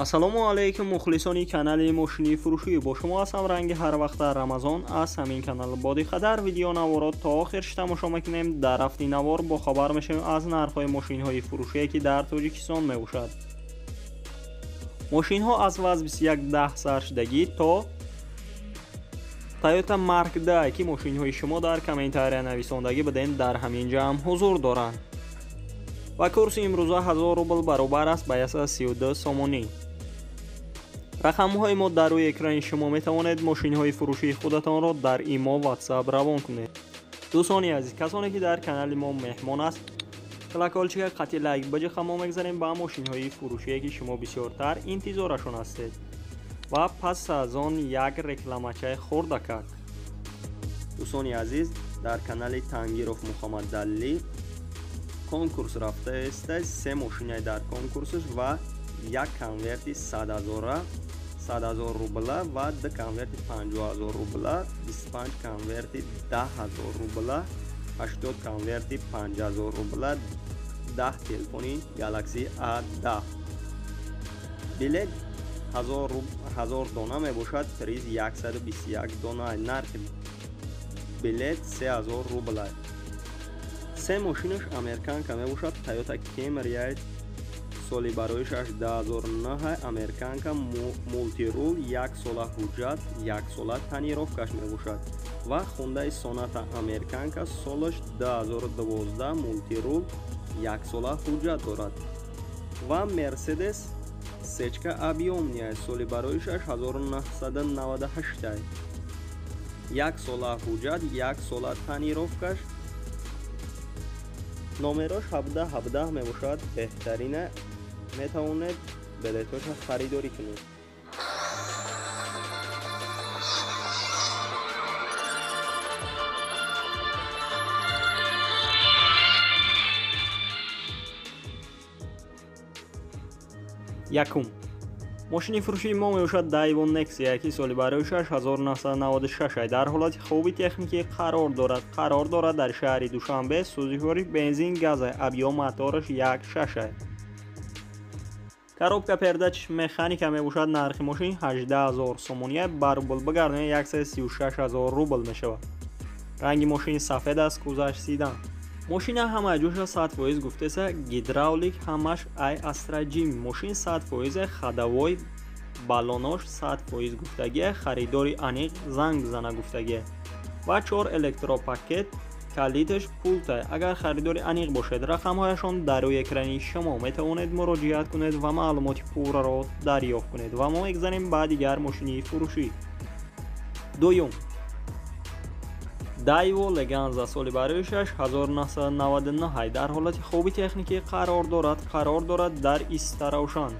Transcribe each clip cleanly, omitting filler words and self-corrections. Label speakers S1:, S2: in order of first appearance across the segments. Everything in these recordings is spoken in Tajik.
S1: Ассалому алайкум мухлисони канали мошини фурӯшӣ. Бо шумо ҳастам ранги ҳар вақта Рамазон аз ҳамин канал. Бо диққатар видеонаворо то охирш тамошо мекунем. Дар рафти навор бохабар мешавем аз нархҳои мошинҳои фурӯшие, ки дар Тоҷикистон мебошад. Мошинҳо аз ВАЗ 2110 саршудагӣ то Toyota Mark 10, ки мошинҳои шумо дар комментария нависондагӣ будем, дар ҳамин ҷо ҳам ҳузур доранд. Ва курси имрӯза 1000 рубл баробар аст ба 132 сомонӣ. Рақамҳои мо дар рӯи экрани шумо, метавонед мошинҳои фурӯшии худатонро дар имо, WhatsApp равон кунед. Дӯстони азиз, касоне ки дар канали мо меҳмон аст, колокольчика қатъи лайк биҷиха. Мо мегзарем ба мошинҳои фурӯшие, ки шумо бисёртар интизорашон ҳастед. Ва пас аз он як рекламачаи хурдакак. Дӯстони азиз, дар канали Тангиров Муҳаммадалӣ конкурс рафтааст. Се мошинаи дар конкурсаш ва як конверти 100 000 рубла ва ду конверти 50 000 рубла, 25 конверти 10 000 рубла, 80 конверти 5000 рубла, 10 телефони Galaxy A10. Билет 1000 дона мебошад, приз 121 дона. Нархи билет 3000 рубла. Се мошинаш американка мебошад. Toyota Camry, соли бароишаш 2009, американка, мультирул, як сола ҳуҷҷат, як сола тонировкаш мебошад. Ва Hyundai Sonata американка, солаш 2012, мультирул, як сола ҳуҷҷат дорад. Ва Mercedes сечка объёмная, соли бароишаш 1998, як сола ҳуҷҷат, як сола тонировкаш, номерош 17 17 мебошад. Беҳтарина, метавонед билетоша харидорӣ кунед. Якум мошини фурӯшии мо мебошад Daewoo Nexia, ки соли бароишаш 1996, дар ҳолати хуби техникӣ қарор дорад дар шаҳри Душанбе. Сӯзишвориш бензин, газ, объём мотораш 1,6, коробка передач механика мебошад. Нархи мошин 18 000 сомония, ба рубл бигардонед 136 000 рубл мешавад. Ранги мошин сафед аст, кузаш седан. Мошина ҳама ҷоша 100% гуфтеса, гидравлик ҳамаш ай Астра Ҷимни. Мошин 100%, ходовой, баллонош 100% гуфтагия. Харидори аниқ занг зана гуфтагия. Ва чор электропакет, калиташ пулта. Агар харидори аниқ бошед, рақамҳояшон дар рӯи экрани шумо, метавонед муроҷиат кунед ва маълумоти пурраро дарёфт кунед. Ва мо мегзарем ба дигар мошини фурӯшӣ. Дуюм Daewoo Leganza, соли бароишаш 1999, дар ҳолати хуби техникӣ қарор дорад дар Истаравшан.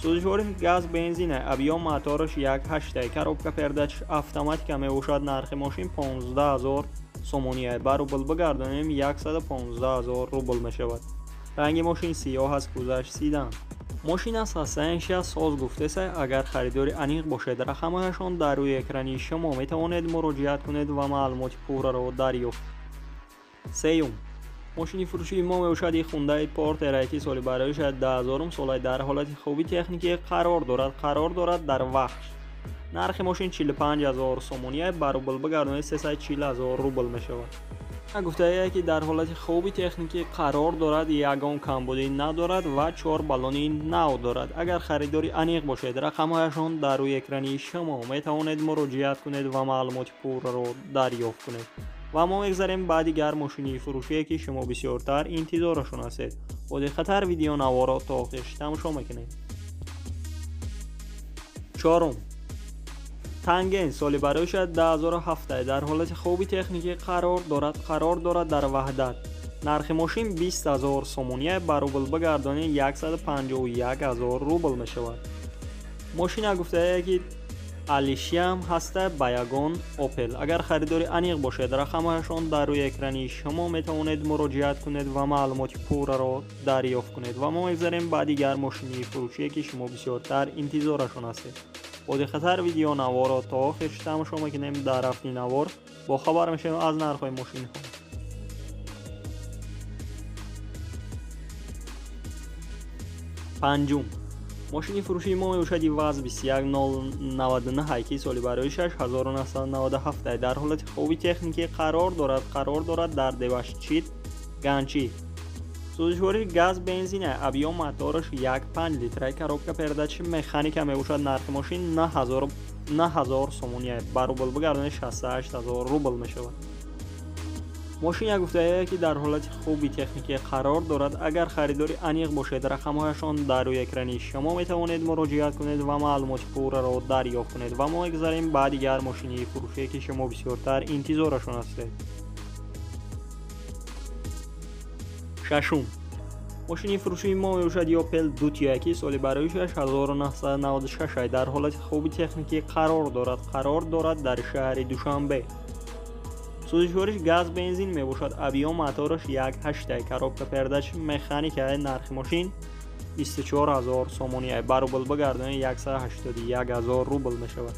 S1: Сӯзишвориш газ, бензин, объём мотораш 1,8, коробка передач автоматика мебошад. Нархи мошин 15 000 сомония, ба рубл бигардонем 115 000 рубл мешавад. Ранги мошин сиёҳ аст, кузаш седан. Мошин состояниеша соз гуфтеса. Агар харидори аниқ бошед, рақамҳояшон дар рӯи экрани шумо, метавонед муроҷиат кунед ва маълумоти пурраро дарёфт. Сеюм мошини фурӯшии мо мебошад и Hyundai Porter, ки соли бароиша 2000 сола, дар ҳолати хуби техникӣ қарор дорад дар Вахш. Нархи мошин 45 000 сомония, ба рубл бигардонед 340 000 рубл мешавад. Гуфтае, ки дар ҳолати хуби техникӣ қарор дорад, ягон камбудӣ надорад ва чор баллони нав дорад. Агар харидори аниқ бошед, рақамҳояшон дар рӯи экрани шумо, метавонед муроҷиат кунед ва маълумоти пурраро дарёфт кунед. Ва мо мегзарем ба дигар мошини фурӯшие, ки шумо бисёртар интизорашон ҳастед. Бо диққаттар видеонаворо то охирш тамошо мекунем. Чорум Танген, соли бароиша 2007, дар ҳолати хуби техникӣ қарор дорад дар Ваҳдат. Нархи мошин 20 000 сомония, ба рубл бигардонед 151 000 рубл мешавад. Мошина гуфтае, ки алишиам ҳаста ба ягон Опел. Агар харидори аниқ бошед, рақамҳояшон дар рӯи экрани шумо, метавонед муроҷиат кунед ва маълумоти пурраро дарёфт кунед. Ва мо мегзарем ба дигар мошини фурӯшие, ки шумо бисёртар интизорашон ҳастед. Бо диққаттар видеонаворо то охирш тамошо мекунем. Дар рафти навор бохабар мешавем аз нархҳои мошинҳо. Панҷум Мошини фурӯшии мо мебошад ВАЗ 21099, ки соли барои 1997 дар ҳолати хуби техникӣ қарор дорад дар Девашчит, Ганчи. Сӯзишвории газ бензин, объём мотораш 1.5 литра, коробка передачи механика мебошад. Нархи мошин 9000 сомонӣ, ба рубл бигардонед 68000 рубл мешавад. Мошин гуфтае ки дар ҳолати хуби техникӣ қарор дорад. Агар харидори аниқ бошед, рақамҳояшон дар рӯи экрани шумо метавонед муроҷиат кунед ва маълумоти пурраро дарёфт кунед. Ва мо мегузарем ба дигар мошини фурӯшие ки шумо бисёртар интизорашон ҳастед. Шашум. Мошини фурӯшии мо мебошад Opel Dutia, ки соли барои 1996 дар ҳолати хуби техникӣ қарор дорад дар шаҳри Душанбе. Сӯзишвориш газ бензин мебошад. Объём мотораш 1.8, коробка передач механика. Нархи мошин 24000 сомонӣ, ба рубл бигардонед 181000 рубл мешавад.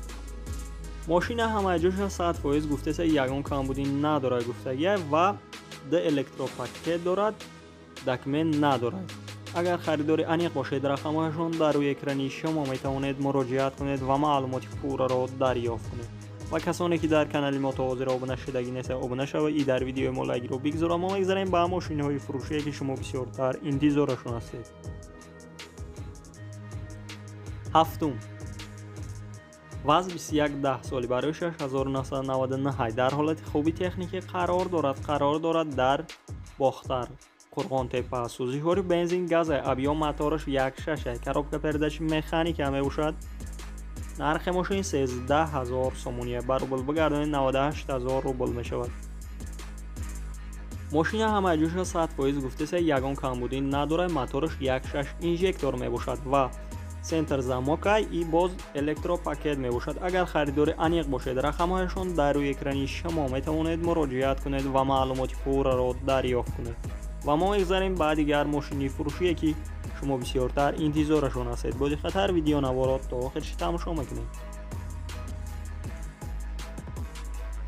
S1: Мошина ҳамаҷоша 100% гуфтеса, ягон камбудӣ надорад гуфтагия ва д электропакет дорад, документ надорад. Агар харидори аниқ бошед, рақамҳояшон дар рӯи экрани шумо метавонед муроҷиат кунед ва маълумоти пурраро дарёфт кунед. Ва касоне ки дар канали мо то ҳозир обуна шудагӣ нестед, обуна шавед и дар видеои мо лайкро бигзоред. Мо мегузарем ба мошинҳои фурӯшие ки шумо бисёртар интизорашон ҳастед. Ҳафтум. ВАЗ 2110 соли барои 1999 дар ҳолати хуби техникӣ қарор дорад дар Бохтар, Қурғонтепа. Сӯзишвори бензин газ, объём мотораш 1.6, коробка передачи механика мебошад. Нархи мошин 13000 сомонӣ, ба рубл бигардонед 98000 рубл мешавад. Мошина ҳамаҷоша 100% гуфтеса, ягон камбудӣ надорад. Мотораш 1.6 инжектор мебошад ва центр замока и боз электропакет мебошад. Агар харидори аниқ бошед, рақамҳояшон дар рӯи экрани шумо метавонед муроҷиат кунед ва маълумоти пурраро дарёфт кунед. Ва мо мегузарем ба дигар мошини фурӯшие ки шумо бисёртар интизорашон ҳастед. Бо диққаттар видеонаворо то охирш тамошо мекунед.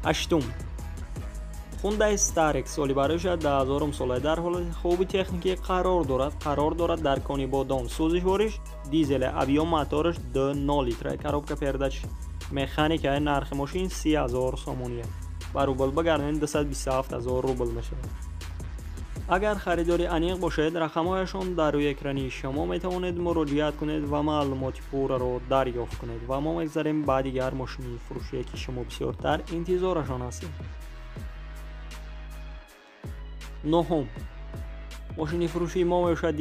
S1: Ҳаштум. Hyundai Starex соли барои 2000 сола дар ҳолати хуби техникӣ қарор дорад дар Конибодом. Сӯзишвориш дизел, объём мотораш 2.0 литра, коробка передач механика. Нархи мошин 30000 сомонӣ, ба рубл бигардонед 227000 рубл мешавад. Агар харидори аниқ бошед, рақамҳояшон дар рӯи экрани шумо метавонед муроҷиат кунед ва маълумоти пурраро дарёфт кунед. Ва мо мегузарем ба дигар мошини фурӯшие ки шумо бисёртар интизорашон ҳастед. Нуҳум. Мошини фурӯшии мо мебошад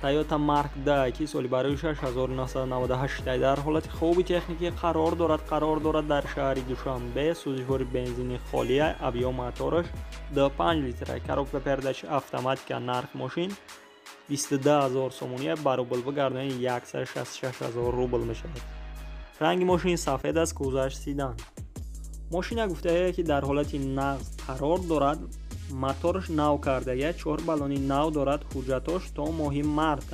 S1: Toyota Mark II, ки соли барои 1998 дар ҳолати хуби техникӣ қарор дорад дар шаҳри Душанбе. Сӯзишвори бензини холия, объём мотораш 2.5 литра, коробка передачи автоматика. Нархи мошин 22000 сомонӣ, ба рубл бигардонед 166000 рубл мешавад. Ранги мошин сафед аст, кузаш седан. Мошина гуфтае ки дар ҳолати нағз қарор дорад. Мотораш нав кардая, 4 баллони нав дорад, ҳуҷҷатош то моҳи март.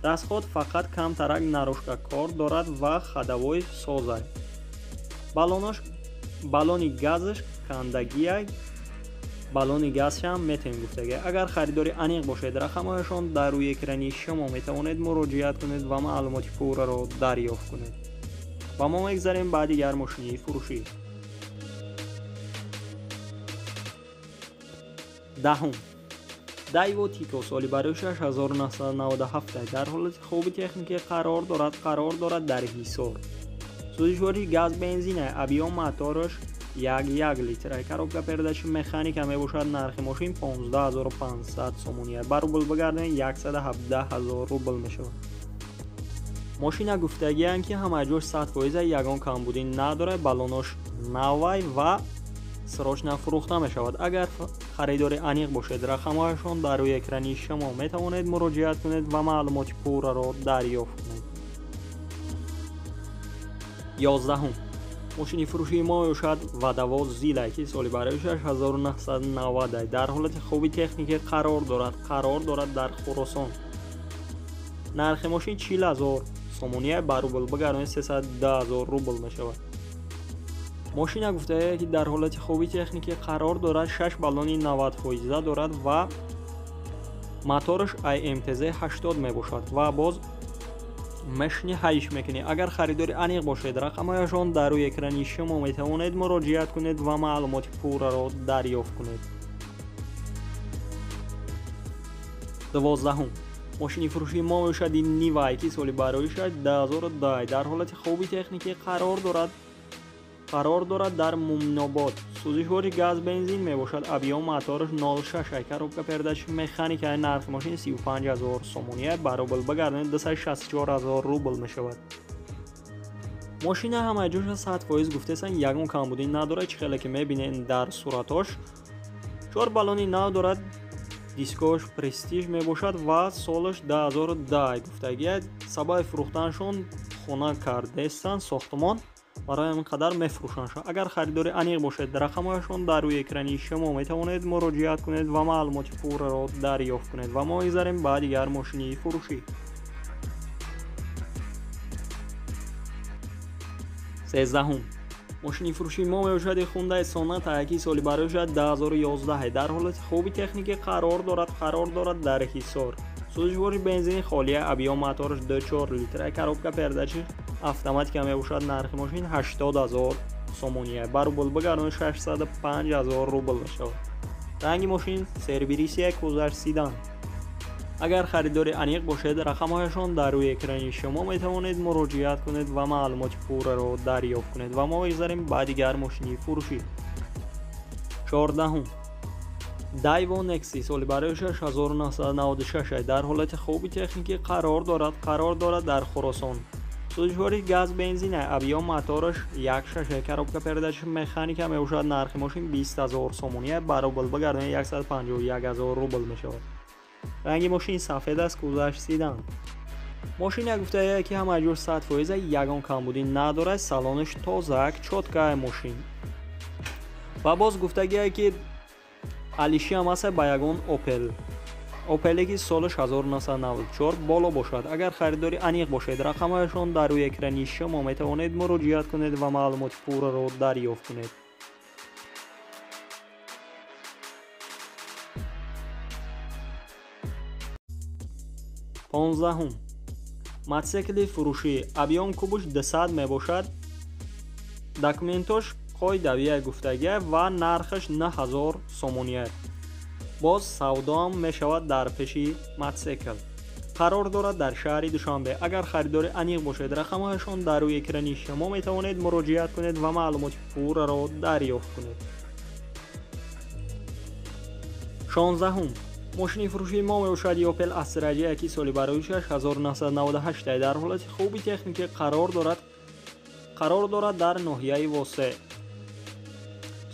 S1: Расход фақат камтарак нарушка кор дорад ва ходовой созай. Баллони газаш кандагия, баллони газшам метем гуфтага. Агар харидори аниқ бошед, рақамҳояшон дар рӯи экрани шумо метавонед муроҷиат кунед ва маълумоти пурраро дарёфт кунед. Ва мо мегузарем ба дигар мошини фурӯшӣ. Даҳум. Daewoo Tico соли барои 1997 дар ҳолати хуби техникӣ қарор дорад дар Ҳисор. Сӯзишвории газ бензин, объём мотораш 1.1 литра, коробка передачи механика мебошад. Нархи мошин 15500 сомонӣ, ба рубл бигардонед 117000 рубл мешавад. Мошина гуфтагиянд ки ҳамаҷош 100% ягон камбудӣ надорад, баллонош навай ва срочно фурӯхта мешавад. Агар харидори аниқ бошед, рақамҳояшон дар рӯи экрани шумо метавонед муроҷиат кунед ва маълумоти пурраро дарёфт кунед. 11. Мошини фурӯшии мо мебошад Водовоз Зила, ки соли барои 1990 дар ҳолати хуби техникӣ қарор дорад дар Хуросон. Нархи мошин 40000 сомонӣ, ба рубл бигардонед 310000 рубл мешавад. Мошина гуфтае ки дар ҳолати хуби техникӣ қарор дорад, 6 баллони 90% дорад ва мотораш IMTZ 80 мебошад ва боз Мешини ҳайш мекунӣ. Агар харидори аниқ бошед, рақамҳояшон дар рӯи экрани шумо метавонед муроҷиат кунед ва маълумоти пурраро дарёфт кунед. 12. Мошини фурӯшии мо мебошад Нива, ки соли бароишаш 2010 дар ҳолати хуби техникӣ қарор дорад дар Муминобод. Сӯзишвори газ бензин мебошад. Объём мотораш 0,6, коробка передач механика. Нархи мошин 35 000 сомонӣ, ба рубл багардонед 264 000 рубл мешавад. Мошина ҳама ҷоша 100% гуфтесан, ягон камбудӣ надорад, чӣ хеле ки мебинед дар суратош. 4 баллони нав дорад, дискош престиж мебошад ва солаш 2010 гуфтагия. Сабаби фурӯхтанашон хона кардестан, сохтмон, барои ҳамин қадар мефурӯшанд. Агар харидори аниқ бошед, рақамҳояшон дар рӯи экрани шумо метавонед муроҷиат кунед ва маълумоти пурраро дарёфт кунед. Ва мо мегзарем ба дигар мошини фурӯшӣ. 13. Мошини фурӯшии мо мебошад Hyundai Sonata, ки соли бароишад 2011 дар ҳолати хуби техникӣ қарор дорад дар Ҳисор. Сӯзишвори бензини холия, объём мотораш 2,4 литр, коробка передачи автоматика мебошад. Нархи мошин 80 000 сомонӣ, ба рубл багардонед 605 000 рубл мешавад. Ранги мошин сербирисия, кузаш седан. Агар харидори аниқ бошед, рақамҳояшон дар рӯи экрани шумо метавонед муроҷиат кунед ва маълумоти пурраро дарёфт кунед. Ва мо мегзарем ба дигар мошини фурӯшӣ. 14. Daewoo Nexi, соли бароишаш 1996 дар ҳолати хуби техникӣ қарор дорад дар Хуросон. Сӯзишвори газ бензин, объём мотораш 1,6, коробка передач механика мебошад. Нархи мошин 20 000 сомонӣ, ба рубл багардонед 151 000 рубл мешавад. Ранги мошин сафед аст, кузаш седан. Мошина гуфтая ки ҳама ҷош 100%, ягон камбудӣ надорад, салонаш тозак, чёткая мошин. Ва боз гуфтагие ки алиши ҳам аст ба ягон Opel. Opel ки солаш 1994 боло бошад. Агар харидори аниқ бошед, рақамҳояшон дар рӯи экрани шумо метавонед муроҷиат кунед ва маълумоти пурраро дарёфт кунед. 15. Мотосикли фурӯшӣ, объём кубуш 200 мебошад. Документош қоидавия гуфтагия ва нархаш 9000 сомонӣ. Боз савдоам мешавад дар пеши мотосикл. Қарор дорад дар шаҳри Душанбе. Агар харидори аниқ бошед, рақамҳояшон дар рӯи экрани шумо метавонед муроҷиат кунед ва маълумоти пурраро дарёфт кунед. 16. Мошини фурӯшии мо мебошад Opel Astra J, ки соли бароишаш 1998 дар ҳолати хуби техникӣ қарор дорад дар ноҳияи Восе.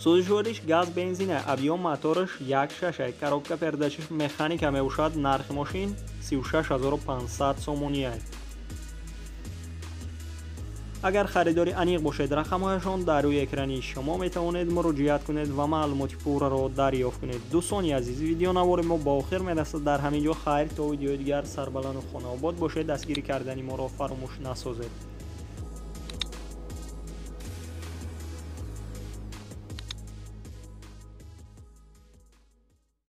S1: Сӯзишвориш газ бензин, объём мотораш 1,6, коробка передачи механика мебошад. Нархи мошин 36500 сомонӣ. Агар харидори аниқ бошед, рақамҳояшон дар рӯи экрани шумо метавонед муроҷиат кунед ва маълумоти пурраро дарёфт кунед. Дӯстони азиз, видеонавори мо ба охир мерасад. Дар ҳамин ҷо хайр, то видеои дигар сарбаланду хонаобод бошед. Дастгирӣ кардани моро фаромӯш насозед.